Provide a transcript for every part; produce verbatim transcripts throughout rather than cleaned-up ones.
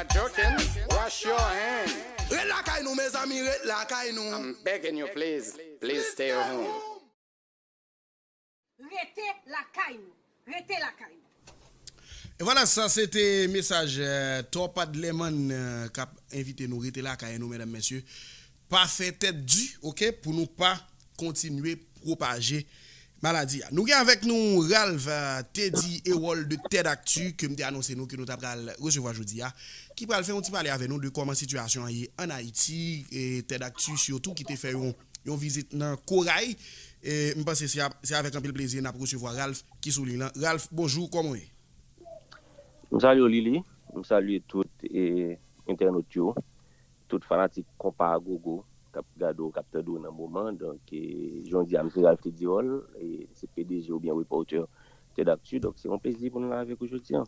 Joking. Wash your hand. Ret lakay nou, mezanmi, ret lakay nou. I'm begging you, please, please stay home. Rete lakay nou. Rete lakay nou. E vwala, sa se te mesaj eh, Top Adleman eh, k ap envite nou rete lakay nou, medam, mesye. Pa fè tèt di, oke, pou nou pa kontinye pwopaje maladi a. Nou gen avèk nou Ralph eh, Teddy Erol de Ted Actu ke m te anonse nou ke nou ta pral resevwa jodi a, ki pral fè yon ti pale avè nou de kòman sitiyasyon an ye ann Ayiti, e Ted Actu sitou ki te fè yon yon vizit nan Koray. E m panse se ap- se avèk anpil plezi n ap resevwa Ralph ki sou liy lan. Ralph, bonjou, kòman w ye? M salye w, Lili. M salye tout e, entènot yo, tout fanatik konpa agogo k ap gade w, k ap tande w nan moman. Donk, e, jan w di a, m se Ralph Teddy Erol, e, se P D G oubyen repòtè Ted Actu. Donk, se yon plezi pou nou la avèk ou jodi a.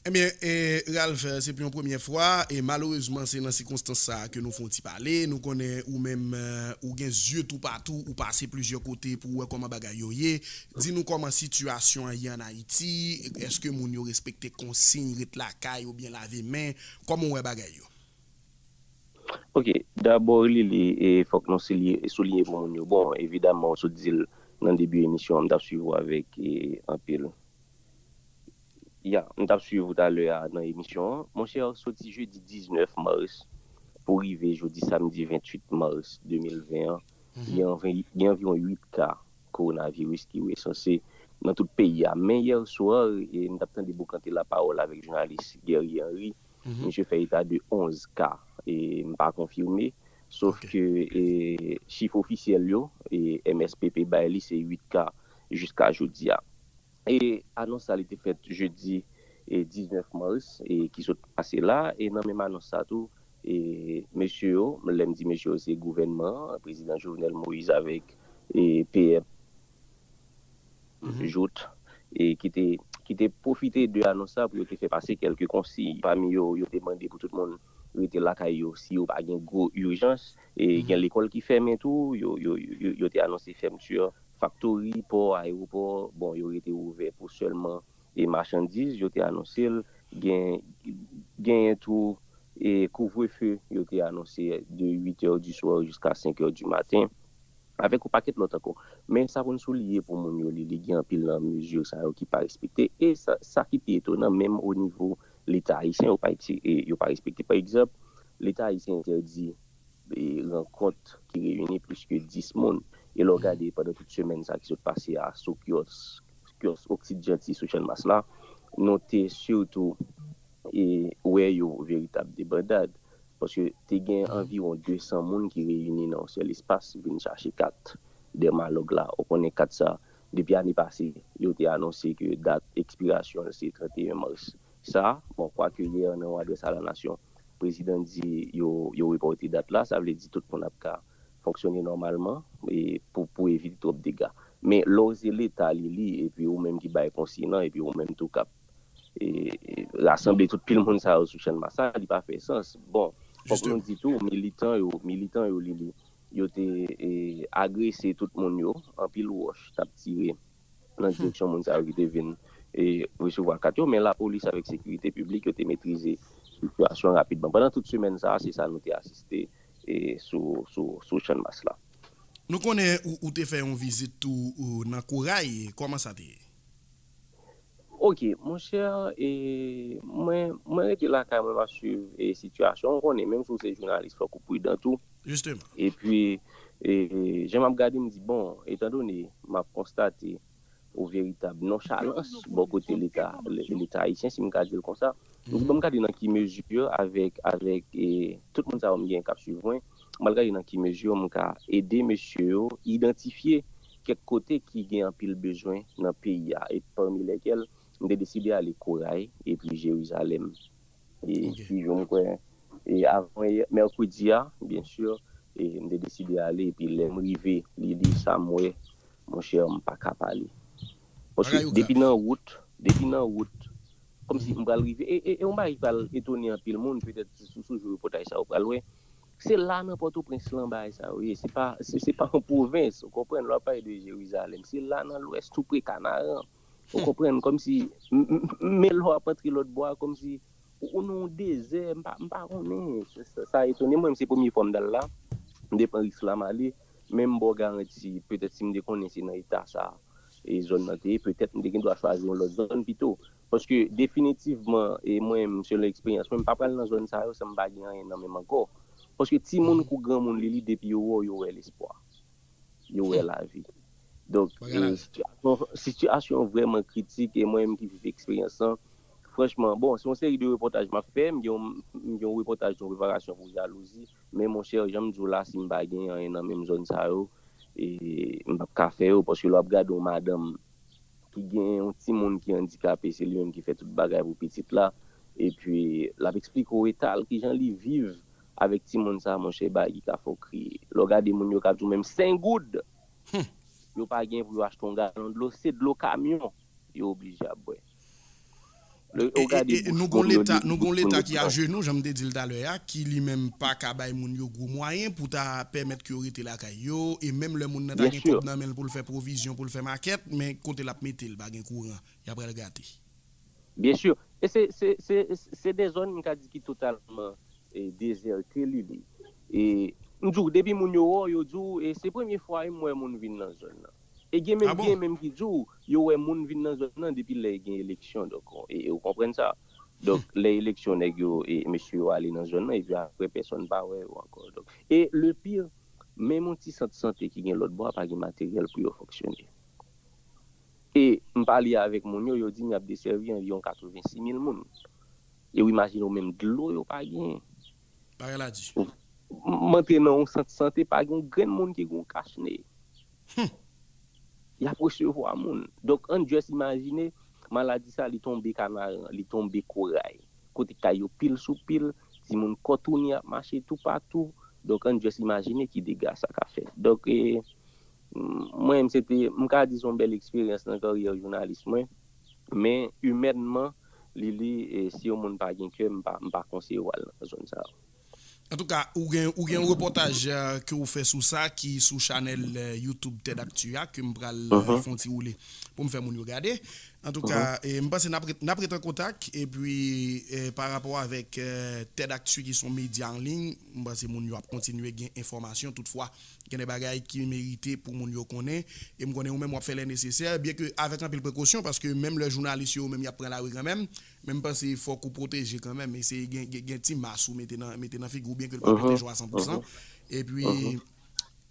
Ebyen, e, Ralph, se pou yon premyè fwa, e malerezman, se nan sikonstans sa a ke nou fè yon ti pale. Nou konnen ou menm, e, ou gen zye toupatou, ou pase plizyè kote pou w wè kòman bagay yo ye. Di nou kòman sitiyasyon an ye ann Ayiti, èske moun yo respekte konsiy, ret lakay oubyen lave men, kòman w wè bagay yo? Ok, dabò, Lili, e fòk nou souliye, souliye pou moun yo. Bon, evidaman, ou sot di l nan debi emisyon an, m t ap swiv ou avèk e, anpil Ya, m t ap swiv ou talè a nan emisyon an. Monchè, soti jedi diznèf mas pou rive jodi samdi venntuit mas de mil ven an, gen anvi- gen anviwon uit ka kowonaviris ki resanse nan tout peyi a. Men yè swa, e, m t ap tande Boukante Lapawòl avèk jounalis Guerrier Henry. Misye fè eta de onz ka, e m pa konfime. Sof ke e, chif ofisyèl yo, e, M S P P bay li se uit ka jiska jodi a. E anons sa li te fèt jedi e, diznèf mas e, ki sot pase la. E nan menm anons sa tou, e, mesye yo, lè m di mesye yo, se gouvènman an, prezidan Jovenel Moïse avèk e, P M Jouthe, e, ki te, ki te pwofite de anons sa pou yo te fè pase kèlke konsiy. Pami yo, yo te mande pou tout moun rete lakay yo si yo pa gen gwo ijans. E, gen lekòl ki fèmen tou, yo, yo, yo, yo te anonse fèmti faktori, pò, ayewopò, bon, yo rete ouvè pou sèlman e machandiz, yo te anonse l, gen, genyen tou e kouvrefe, yo te anonse de uit è di swa jiska senk è di maten, avèk yon pakèt lòt ankò. Men sa pou n souliye pou moun yo, li, li gen anpil nan mezi sa yo ki pa respekte. E sa, sa ki pi etonan, menm o nivo Leta ayisyen, yo pa, e, yo pa respekte. Pa egzanp, Leta ayisyen entèdi e, rankont ki reyini plis ke dis moun. E lè w gade pandan tout semèn sa ki sot pase a sou kyòs, kyòs Oksid Janti sou Channmas la, nou te sitou e, wè yo veritab debandad. Paske te gen anviwon de san moun ki reyini nan yon sèl espas vin chache kat dèmalòg la. Ou konnen kat sa, depi ane pase, yo te anonse ke dat ekspirasyon l se trannteyen mas. Sa, bon, kwake yè nan yon adrès a la nasyon, prezidan di yo, yo repòte dat la, sa vle di tout moun ap ka fonksyone nòmalman e pou, pou evite twòp dega. Men lè w se Leta li li, epi ou menm ki bay konsiy lan, epi ou menm tou k ap e, e, rasanble tout pil moun sa yo sou Channmas la, li pa fè sans. Bon, fòk nou di tou, militan yo, militan yo li li, yo te e, agrese tout moun yo, anpil wòch t ap tire nan direksyon moun sa yo ki te vin e, resevwa kat yo, men lapolis avèk sekirite piblik yo te metrize sitiyasyon rapidman. Pandan tout semèn sa a, se sa nou te asiste e, sou, sou, sou Channmas la. Nou konnen ou, ou te fè yon vizit tou ou, nan Koray, kòman sa te ye? Ok, monchè, e, mwen, mwen rete lakay mwen, m ap swiv e, sitiyasyon. Ou konnen, menm si w se jounalis, fòk ou pridan tou. Jisteman. Epi, e, jan m ap gade, m di, bon, etandone m ap konstate yon veritab nonchalans bò kote Leta, Leta ayisyen, si m ka di l konsa, m di, bon, m gade nan ki mezi, avèk, avèk e, tout moun sa yo m gen k ap swiv mwen, m al gade nan ki mezi m ka ede mesye yo idantifye kèk kote ki gen anpil bezwen nan peyi a, e pami lèkèl m te deside ale Koray epi Jerizalèm. E ki jou m kwè, e avan yè, mèkredi a, byen si, e m te deside ale, epi lè m rive, li di sa m wè, monchè, m pa ka pale. Paske depi nan wout, depi nan wout, kòmsi m pral rive, e, e, e yon bagay ki pral etone anpil moun, petèt si w sou jou repòtaj sa, ou pral wè, se la nan Pòtoprens lan bagay sa yo ye, se pa, se, se pa yon pwovens, ou konprann, lè w ap pale de Jerizalèm, se la nan Lwès, tou pre Kanaran, ou konprann, kòmsi, m, m, m, men lè w ap antre lòt bò a, kòmsi, ou, ou nan yon dezè, m pa, m pa konnen. Sa, sa, sa etone mwen, se premye fwa m t al la. M te pran risk la, m ale. Men m ba w garanti, petèt si m te konnen se nan eta sa, e zòn nan te ye, petèt m te gen dwa chwazi yon lòt zòn pito. Paske definitivman, e mwen menm, selon eksperyans mwen, m pa pral nan zòn sa yo san m pa gen anyen nan men m ankò. Paske timoun kou granmoun, Lili, depi yo wè w, yo wè lespwa. Yo wè lavi. Donk, e, sitiyasyon, sitiyasyon vrèman kritik, e mwen menm ki viv eksperyans lan, franchman, bon, se yon seri de repòtaj m ap fè, m gen yon, m gen yon repòtaj sou reparasyon pou jalouzi, men monchè, jan m di w la, si m pa gen anyen nan menm zòn sa yo, e m p ap ka fè yo, paske lè w ap gade yon madanm ki gen yon timoun ki andikape, se li menm ki fè tout bagay pou pitit la, epi l ap eksplike w eta l, kijan li viv avèk timoun sa, monchè, bagay ki ka fè w kriye. Lè w gade moun yo k ap di w menm senk goud, yo pa gen pou yo achte yon galon dlo, se dlo kamyon yo oblije ap bwè. Lè w gade bouch moun yo, li bouch moun yo tou. Nou gon leta ki ajenou, jan m te di l talè a, ki li menm pa ka bay moun yo gwo mwayen pou ta pèmèt ke yo rete lakay yo, e menm lè moun nan ta gen kòb nan men l pou l fè pwovizyon, pou l fè makèt, men kote l ap mete l, pa gen kouran, y ap pral gate. Byen si. E se, se, se, se de zòn, m ka di, ki totalman, e, dezète, Lili. E m di w, depi moun yo wè w, yo di w, e se premye fwa wi m wè moun vin nan zòn nan. E gen menm, gen menm ki di w, yo wè moun vin nan zòn nan depi lè gen eleksyon. Donk, e, e ou konprann sa. Donk, lè eleksyon, nèg yo, e mesye yo ale nan zòn nan, epi apre, pèsonn pa wè yo ankò. Donk, e le pire, menm yon ti sant sante ki gen lòt bò a pa gen materyèl pou yo fonksyone. E m pale avèk moun yo, yo di m y ap desèvi anviwon katrevensis mil moun. E w imajine w menm dlo yo pa genyen. Bagay la di. M, m antre nan yon sant sante, pa gen yon grenn moun ki gen yon kach ne. Y ap resevwa moun. Donk, ann just imajine, maladi sa, li tonbe Kanaran, li tonbe Koray. Kote kay yo pil sou pil, timoun kò touni ap mache toupatou. Donk, ann just imajine ki dega sa ka fè. Donk, e, m, mwen menm, se te, m ka di se yon bèl eksperyans nan karyè jounalis mwen. Men, imènman, Lili, e, si yon moun pa gen kè, m pa, m pa konseye w al nan zòn sa yo. Antouka, ou gen, ou gen yon repòtaj, e, ke ou fè sou sa, ki sou chanèl, e, YouTube Ted Actu a, ke m pral, e, fè yon ti woule pou m fè moun yo gade. Antouka, e, m panse n ap ret, n ap ret an kontak, epi, e, pa rapò avèk, e, Ted Actu ki se yon medya an liy, m panse moun yo ap kontinye gen enfòmasyon, toutfwa, gen de bagay ki merite pou moun yo konnen, e m konnen ou menm w ap fè lè nesesè, byen ke avèk anpil prekosyon, paske menm lè jounalis yo, yo menm y ap pran lari kanmenm, men m panse fòk ou pwoteje kanmenm, eseye gen, gen, gen ti mas ou mete nan, mete nan figi w, byen ke l pa pwoteje w a san pou san. Epi,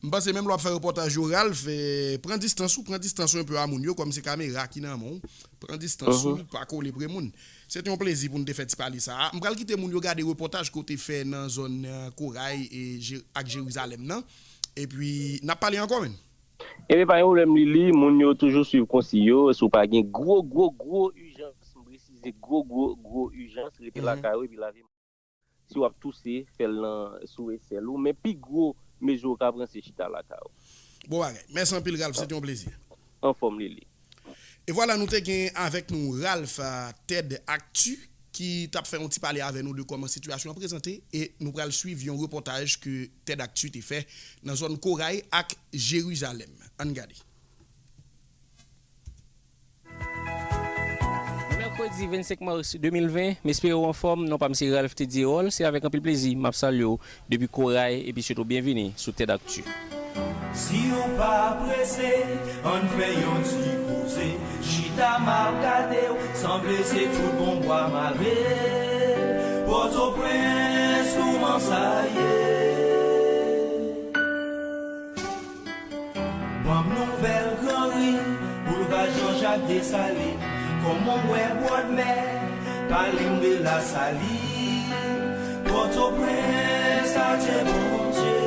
m panse menm lè w ap fè repòtaj yo, Ralph, e, pran distans ou, pran distans ou enpe a moun yo, kòm se kamera ki nan men w, pran distans ou, pa kole pre moun. Se te yon plezi pou n te fè ti pale sa a. M pral kite moun yo gade repòtaj ke w te fè nan zòn, e, Koray e Je-, ak Jerizalèm nan. Epi, n ap pale ankò, menn. Ebyen, pa gen pwoblèm, Lili, moun yo toujou swiv konsiy yo, si w pa gen gwo, gwo, gwo ijans, m presize, gwo, gwo, gwo ijans, rete lakay ou epi lave men w. Si w ap touse, fè l nan, sou esèl ou, men pi gwo mezi w ka pran, se chita lakay ou. Bon bagay. Mèsi anpil, Ralph, se te yon plezi. Anfòm, Lili. E vwala, nou te gen avèk nou Ralph, a, Ted Actu, ki t ap fè yon ti pale avè nou de kòman sitiyasyon an prezante, e nou pral swiv yon repòtaj ke Ted Actu te fè nan zòn Koray ak Jerizalèm. Ann gade. Mèkredi vennsenk mas de mil ven, m espere w anfòm. Non pa m se Ralph Teddy Erol, se avèk anpil plezi m ap salye w depi Koray, epi swete w byenvini sou Ted Actu. Si w pa prese, ann fè yon ti koze. Chita m ap gade w, sanble se tout bon bwa mare. Pòtoprens, kouman sa ye? Ban m nouvèl Granri, boulva Jean-Jacques Dessalines. Kòman w wè bòdmè, pale m de Lasalin. Pòtoprens, adye Bondye.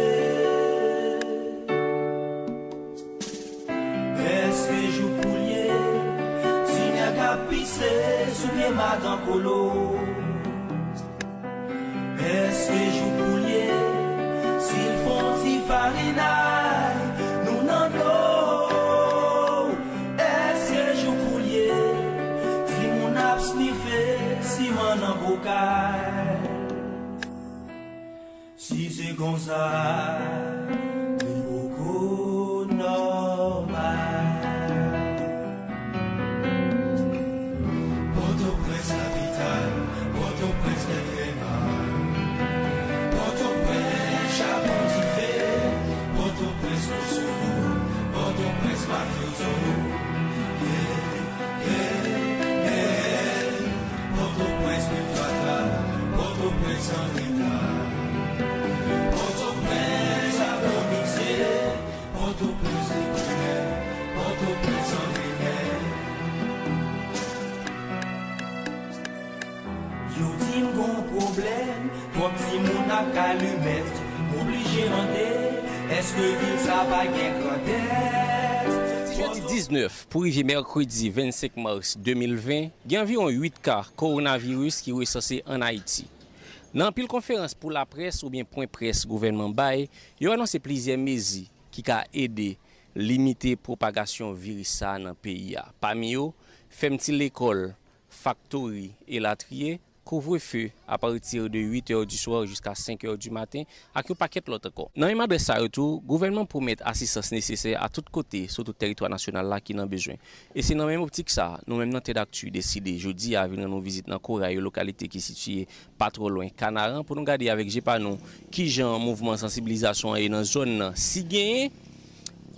Èske jouk pou l ye, ti nèg ap pise sou pye madan Kolo? Èske jouk pou l ye, si l fè yon ti farinay, nou nan dlo? Èske jouk pou l ye, timoun ap snife siman nan bokay? Si se konsa, li poko nòmal. Pòtoprens kapital, Pòtoprens Pòtoprens, Efrata, Pòtoprens, Anreta, Pòtoprens, Avomize, Pòtoprens, Ekwilè, Pòtoprens, Anreta. Yo di m gon pwoblèm, twòp timoun ap kalimèt, m oblije mande, èske vil sa pa gen grandèt? Jodi diznèf pou rive mèkredi vennsenk mas de mil ven, gen anviwon uit ka kowonaviris ki resanse ann Ayiti. Nan anpil konferans pou laprès oubyen pwen près gouvènman bay, yo anonse plizyè mezi ki ka ede limite pwopagasyon viris sa a nan peyi a. Pami yo, fèmti lekòl, faktori, elatriye, kouvrefe apati de uit è di swa jiska senk è di maten, ak yon pakèt lòt ankò. Nan menm adrès sa yo tou, gouvènman pwomèt asistans nesesè a tout kote sou tout tèritwa nasyonal la ki nan bezwen. E se nan menm optik sa a, nou menm nan Tèdakti deside jodi a vin rann nou vizit nan Koray, yon lokalite ki sitiye pa twò lwen Kanaran, pou nou gade avèk je pa nou kijan mouvman sansibilizasyon an ye nan zòn nan, si genyen,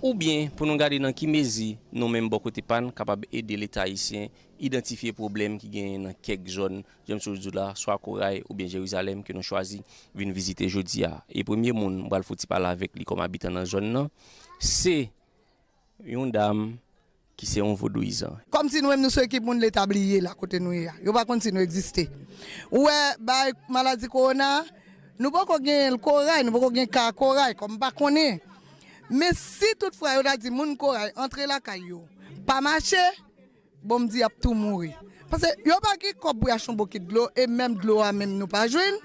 oubyen pou nou gade nan ki mezi nou menm bò kote pa n kapab ede Leta ayisyen idantifye pwoblèm ki genyen nan kèk zòn, jan m sot di w la, swa Koray oubyen Jerizalèm ke nou chwazi vin vizite jodi a. E premye moun m pral fouti pale avèk li kòm abitan nan zòn nan, se yon dam ki se yon vodouyizan. Kòmsi nou menm nou se ekip moun Leta bliye la kote nou ye a. Yo pa konn si nou egziste. Ou wè, bay maladi kowona, nou poko genyen l Koray, nou poko gen ka Koray, kòm m pa konnen. Men si toutfwa yo ta di moun Koray antre lakay yo, pa mache, bon, m di y ap tou mouri. Paske yo pa gen kòb pou y achte yon bokit dlo, e menm dlo a menm nou pa jwenn.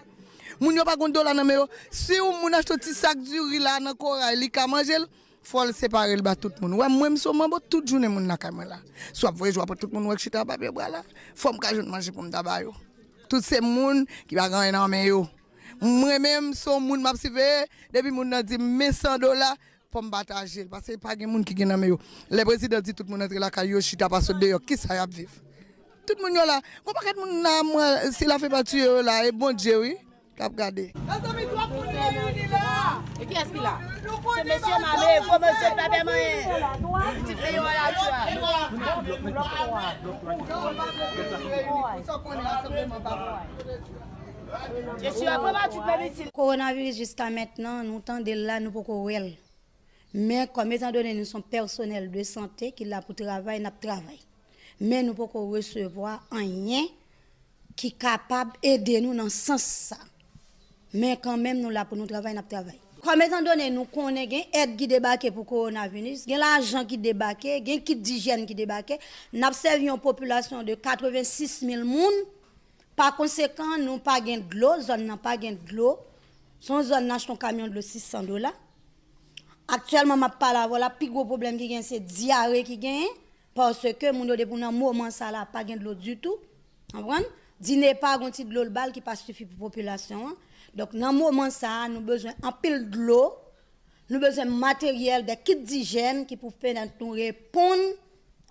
Moun yo pa gen dola nan men yo. Si yon moun achte yon ti sak diri la nan Koray, li ka manje l, fò l separe l ba tout moun. Ou wè, mwen, m se yon manbo, tout jounen moun lakay mwen la. Si w ap voye jou a pou tout moun, ou wè k chita anba pye bwa la, fò m ka jwenn manje pou m ta ba yo. Tout se moun ki pa gen anyen nan men yo. Mwen menm, se yon moun m ap siveye, depi moun nan di m, men san dola, fò m pataje l, paske pa gen moun ki gen nan men yo. Lè prezidan di tout moun antre lakay yo, chita pa sot deyò, kisa y ap viv? Tout moun yo la. Gon pakèt moun la, mwen, si la fè pa tiye yo la, e Bondye, wi, k ap gade. Mezanmi, twòp moun reyini la. E kiyès ki la? Se mesye mame, gwo mesye ki pa pè manyen. Pitit peyi w la, tu a. Kowonaviris jiska mentnan, nou tande l la, nou poko wè l. Men kòm etandone nou se yon pèsonèl de sante ki la pou travay, n ap travay. Men nou poko resevwa anyen ki kapab ede nou nan sans sa. Men kanmenm, nou la pou nou travay, n ap travay. Kòm etandone nou konnen gen èd ki debake pou kowonaviris, gen lajan ki debake, gen kit dijyèn ki debake, n ap sèvi yon popilasyon de katrevensis mil moun. Pa konsekan, nou pa gen dlo, zòn nan pa gen dlo. Se yon zòn n achte yon kamyon dlo sis san dola. Aktyèlman, m ap pale avè w la, pi gwo pwoblèm ki gen, se dyare ki genyen, paske moun yo depi nan moman sa la, pa gen dlo ditou. Konprann? DINEPA gon ti dlo l ba l ki pa sifi pou popilasyon an. Donk, nan moman sa a, nou bezwen anpil dlo, nou bezwen materyèl, de kit dijyèn ki pou pèmèt nou reponn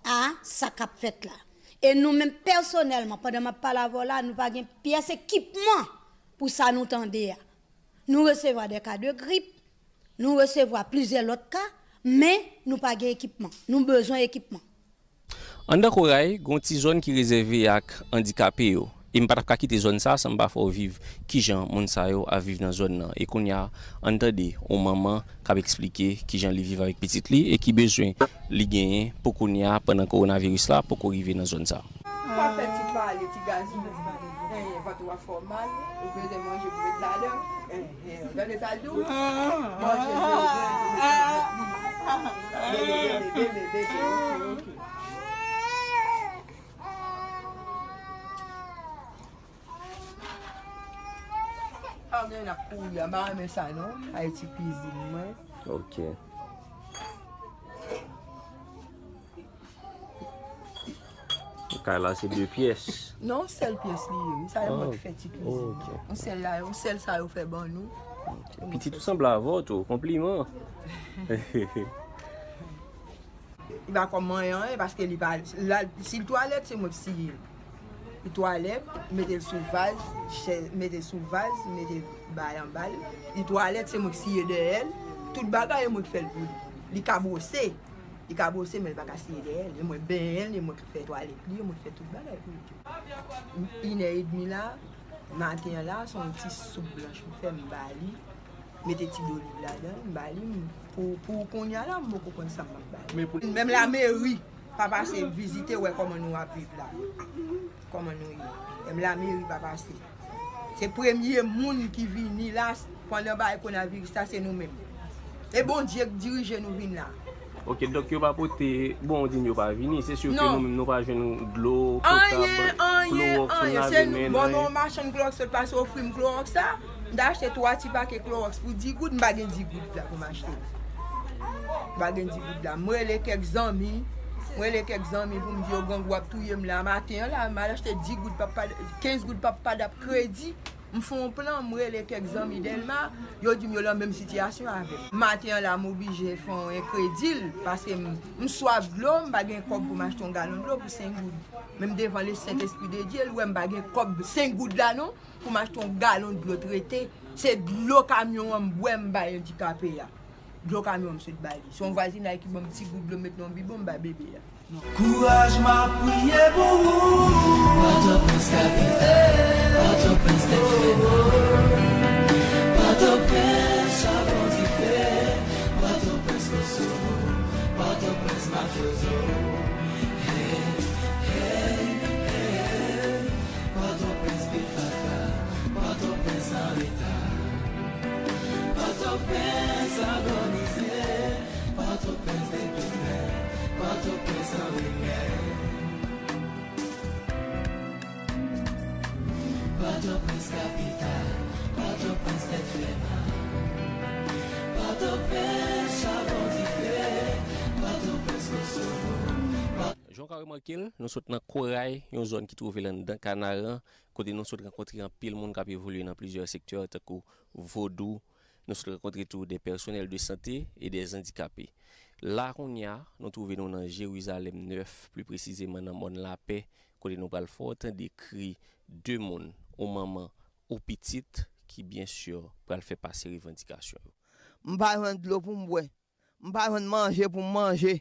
a sa k ap fèt la. E nou menm pèsonèlman, pandan m ap pale avè w la, nou pa gen pyès ekipman pou sa nou tande a. Nou resevwa de ka de grip, nou resevwa plizyè lòt ka, men nou pa gen ekipman. Nou bezwen ekipman. Anndan Koray, gen yon ti zòn ki rezève ak andikape yo. E m pa t ap ka kite zòn sa a san m pa fè w viv kijan moun sa yo ap viv nan zòn nan. E kounye a, ann tande yon manman k ap eksplike kijan li viv avèk pitit li e ki bezwen li genyen pou kounye a pandan kowonaviris la poko rive nan zòn sa a. Pa fè ti pale, ti gazman. Vant ou ap fè w mal, ou bezwen manje pou met ladan. Gade sa l di w. Manje, bebe, bebe, bebe, bebe, bebe, bebe. Sa w gen n ap kouri a, m pa renmen sa non. Ayiti kwizin mwen. Ok. Kay la se de pyès. Non, yon sèl pyès li ye, wi. Sa e mwen ki fè ti kwizin nan. Ok. Yon sèl la, yon sèl sa yo fè ban nou. Ok. Pitit ou sanble avè w tou, konpliman. Li pa kòm manyen anyen, paske li pa, la, si l twalèt, se mwen k siye l. Li twalèt, mete l sou vaz, chèz, mete l sou vaz, mete bay anba l. Li twalèt, se mwen k siye dèyè l. Tout bagay, e mwen k fè l pou li. Li ka bwose. Li ka bwose, men li pa ka siye dèyè l. E mwen benyen l, e mwen ki fè twalèt li, e mwen ki fè tout bagay pou li. Inè edmi la, maten an la, se yon ti soup blanch m fè, m ba li. Mete ti doliv ladan l, m ba li. M, pou, pou kounye a la, m poko konn sa m ap ba li. Menm lameri pa pase vizite, wè kòman nou ap viv la. Kòman nou ye. Menm lameri pa pase. Se premye moun ki vini la pandan bagay konaviris la, se nou menm. E Bondye k dirije nou vin la. Ok, donk yo pa pote, bon, w di m yo pa vini, se si ke nou menm nou pa jwenn dlo potab, klowòks pou n lave men nou, anyen. Bon, men yon machann klowòks sot pase ofri m klowòks la, m ta achte twa ti pake klowòks pou di goud, m pa gen di goud la pou m achte. M pa gen di goud la. M rele kèk zanmi, m rele kèk zanmi pou m di yo grangou ap touye m la, maten an la, m al achte di goud pap pa, kenz goud pap padap kredi. M fè yon plan, m rele kèk zanmi Dèlma, yo di m yo nan menm sitiyasyon avè m. Maten an la, m oblije fè yon enkredil, paske m, m swaf dlo, m pa gen kòb pou m achte yon galon dlo pou senk goud. Menm devan le Sentespri de Dye, l wè m pa gen kòb senk goud la non, pou m achte yon galon dlo trete. Se dlo kamyon an m bwè, m bay andikape a. Dlo kamyon m sot ba li. Se yon vwazinay ki ban m ti gout dlo, m met nan yon bidon, m bay bebe a. Kouraj, m ap priye pou ou. Pòtoprens kapital, Pòtoprens tèt fè mal. Pòtoprens chabon dife, Pòtoprens kosovo, Pòtoprens mafyozo. Hey, hey, hey. Pòtoprens pil fatra, Pòtoprens an reta. Pòtoprens agonize, Pòtoprens deplimen, Pòtoprens an rimè. Pòtoprens kapital, Pòtoprens tèt fè mal. Pòtoprens chabon dife, Pòtoprens kosovo. Jan w ka remake l, nou sot nan Koray, yon zòn ki twouve l anndan Kanaran, kote nou sot rankontre anpil moun k ap evolye nan plizyè sektè, tankou vodou, nou sot rankontre tou de pèsonèl de sante e de andikape. La, kounye a, nou twouve nou nan Jerizalèm nèf, pli presizeman nan Mòn Lapè, kote nou pral fè w tande kri de moun, yon manman, yon pitit, ki, byen si, pral fè pase revandikasyon yo. M pa jwenn dlo pou m bwè. M pa jwenn manje pou m manje.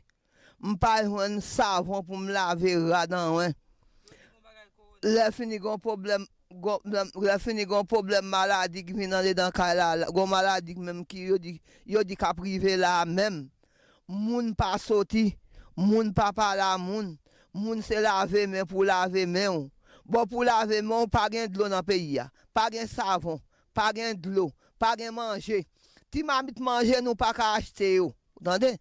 M pa jwenn savon pou m lave rad anwen. Lè fini gon pwoblèm, gon, lè fini gon pwoblèm maladi ki vin andedan kay la, la, gon maladi menm ki yo di, yo di k ap rive la a menm. Moun pa soti, moun pa pale a moun, moun se lave men pou lave men w. Bon, pou lave men w, pa gen dlo nan peyi a, pa gen savon, pa gen dlo, pa gen manje. Ti mamit manje, nou pa ka achte yo. Ou tande?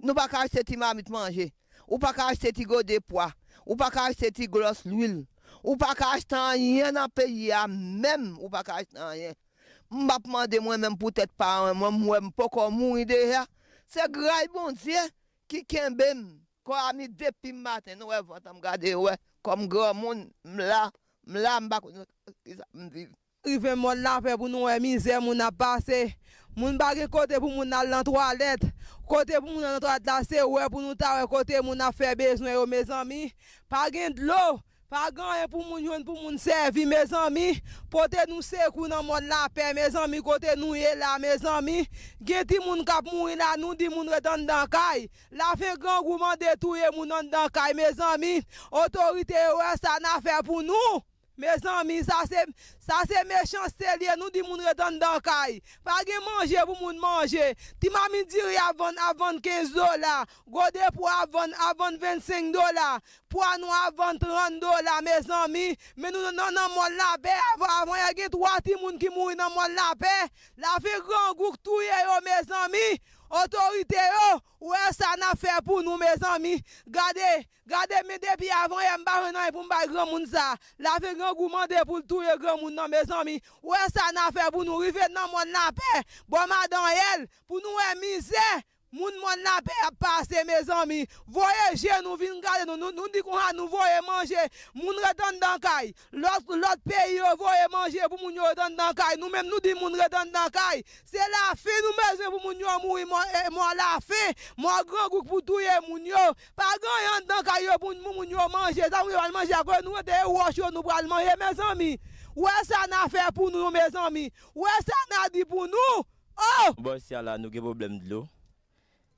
Nou pa ka achte ti mamit manje. Ou pa ka achte ti gode pwa. Ou pa ka achte ti glòs lwil. Ou pa ka achte anyen nan peyi a menm. Ou pa ka achte anyen. M ap mande mwen menm pou tèt pa mwen, mwen, m wè m poko mouri deja. Se gras Bondye ki kenbe m. Kò a mi depi maten, nou wè vant an m gade, wè, kòm granmoun, m la, m la, m pa konn kisa m viv. Rive Mòn Lapè pou nou wè mizè moun ap pase. Moun pa gen kote pou moun al nan twalèt. Kote pou moun al nan twalèt la, se wè pou nou ta wè kote moun ap fè bezwen yo, mezanmi. Pa gen dlo, pa gen anyen pou moun jwenn, pou moun sèvi, mezanmi. Pote nou sekou nan Mòn Lapè, mezanmi, kote nou ye la, mezanmi. Gen timoun k ap mouri la, nou di moun ret anndan kay. Lafen grangou mande touye moun anndan kay, mezanmi. Otorite yo wè sa n a fè pou nou. Mezanmi, sa se, sa se mechanste l ye, nou di moun ret anndan kay. Pa gen manje pou moun manje. Ti mamit diri ap vann, ap vann kenz dola. Gode pwa ap vann, ap vann vennsenk dola. Pwa nwa ap vann trant dola, mezanmi. Men nou nan, nan Mòn Lapè, avan, avan yè gen twa timoun ki mouri nan Mòn Lapè. Lafen grangou k touye yo, mezanmi. Otorite yo, wè sa n ap fè pou nou, mezanmi. Gade, Gade, men depi avan yè, m pa jwenn anyen pou m bay granmoun sa. Lafen grangou mande pou l touye granmoun nan, mezanmi. Wè sa n a fè pou nou rive nan Mòn Lapè, bò Madan Yèl, pou nou wè mizè moun Mòn Lapè ap pase, mezanmi. Voye je nou vin gade nou, nou, nou di konsa nou voye manje. Moun ret anndan kay. Lòt, lòt peyi yo voye manje pou moun yo ret anndan kay. Nou menm, nou di moun ret anndan kay. Se lafen nou bezwen pou moun yo mouri, mò, eh, mò lafen, mò grangou k pou touye moun yo. Pa gen anyen anndan kay yo pou, pou moun yo manje. Sa moun yo pral manje a kote nou rete, e wòch yo nou pral manje, mezanmi. Wè sa n a fè pou nou, mezanmi. Wè sa n a di pou nou. Oh! Bò isi a la, nou gen pwoblèm dlo.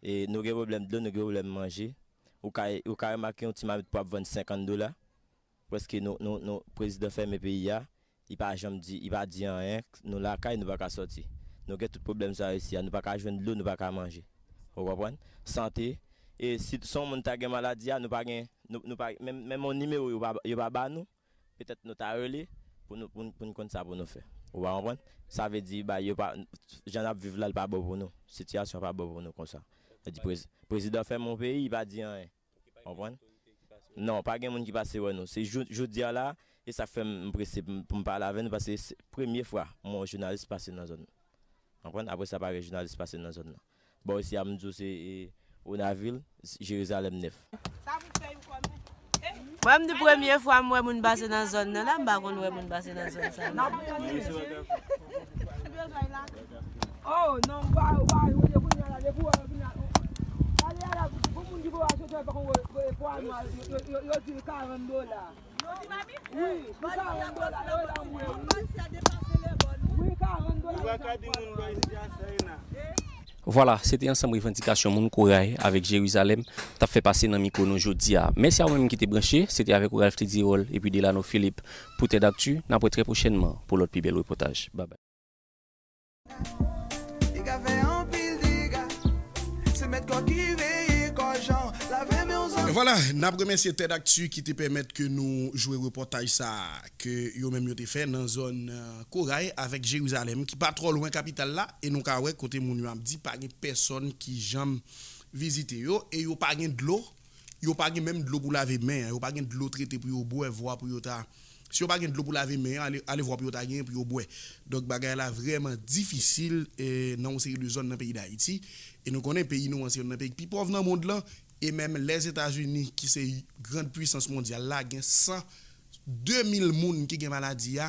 E nou gen pwoblèm dlo, nou gen pwoblèm manje. Ou ka, ou ka remake yon ti mamit pou ap vann senkant dola. Prèske nou, nou, nou, prezidan fèmen peyi a, li pa janm di, li pa di anyen, nou lakay, nou pa ka sòti. Nou gen tout pwoblèm sa yo isi a, nou pa ka jwenn dlo, nou pa ka manje. Ou konprann? Sante, e si, si yon moun ta gen maladi a, nou pa gen, nou, nou pa, menm, menm yon nimewo yo pa, yo pa ba nou, petèt nou ta rele pou nou, pou, n- pou n konn sa pou nou fè. Ou pa konprann? Sa vle di, ba, yo pa, jan n ap viv la, l pa bon pou nou. Sitiyasyon pa bon pou nou konsa. Sa di prez- prezidan fèmen yon peyi, li pa di anyen. Konprann? Non, pa gen moun ki pase wè nou. Se jou- jodi a la, e sa k fè m prese pou m- pou m pale avè nou, paske se premye fwa m wè yon jounalis pase nan zòn nan. Konprann? Apre sa, pa gen jounalis pase nan zòn nan. Bò isi a, m di w se e, Onavil, Jerizalèm nèf. Mwen, m di premye fwa m wè moun pase nan zòn nan la, m pa konn wè moun pase nan zòn sa. Oh, non, ou pa, ou pa, ou pa, kounye a la, depi ou wè yo vin la, ou- gade a la, pou moun ki pou al soti, pa konn wè, wè, pwa nwa, yo, yo, yo, yo di l karant dola. Wi, pou karant dola, yo la mwen, wi. Wi, karant dola. Ou pa ka di moun bò isi a sa, Ena. Vwala, se te ansanm revandikasyon moun Koray avèk Jerizalèm t ap fè pase nan mikwo nou jodi a. Mèsi a ou menm ki te branche, se te avèk ou Ralph Tedirol epi Delano Philippe pou Tèdakti. N ap wè trè pwochènman pou lòt pi bèl repòtaj. Babay. Li ka fè anpil dega. Se mèt kò ki veye kò jan. Lave men w zanmi. E vwala, n ap remèsye Tèdakti ki te pèmèt ke nou jwe repòtaj sa a, ke yo menm yo te fè nan zòn, euh, Koray avèk Jerizalèm, ki pa twò lwen kapital la, e nou ka wè kote moun yo ap di pa gen pèsòn ki janm vizite yo, e yo pa gen dlo, yo pa gen menm dlo pou lave men an, yo pa gen dlo trete pou yo bwè, vwa pou yo ta, si yo pa gen dlo pou lave men an, ale, ale vwa pou yo ta genyen pou yo bwè. Donk, bagay la vrèman difisil, e, nan yon seri de zòn nan peyi Dayiti. E nou konnen peyi nou an se youn nan peyi ki pi pòv nan mond lan, e menm Lèzetazini, ki se grand pwisans mondyal la, gen san de mil moun ki gen maladi a,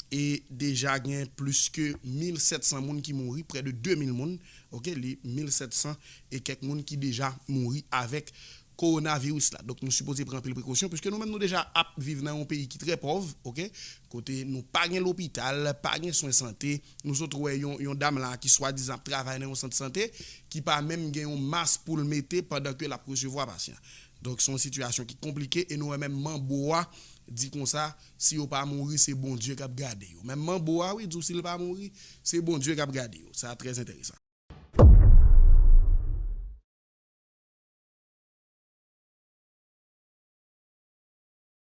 e deja gen plis ke mil sèt san moun ki mouri, prè de de mil moun, oke, li mil sèt san e kèk moun ki deja mouri avèk kowonaviris la. Donk, nou sipoze pran anpil prekosyon, piske nou menm nou deja ap viv nan yon peyi ki trè pòv, oke, kote nou pa gen lopital, pa gen swen sante. Nou sot wè yon, yon dam la ki swadizan ap travay nan yon sant sante, ki pa menm gen yon mas pou l mete pandan ke l ap resevwa pasyan. Donk, se yon sitiyasyon ki konplike, e nou wè menm manbo a di konsa, si yo pa mouri, se Bondye k ap gade yo. Menm manbo a, wi, di w si l pa mouri, se Bondye k ap gade yo. Sa trè enteresan.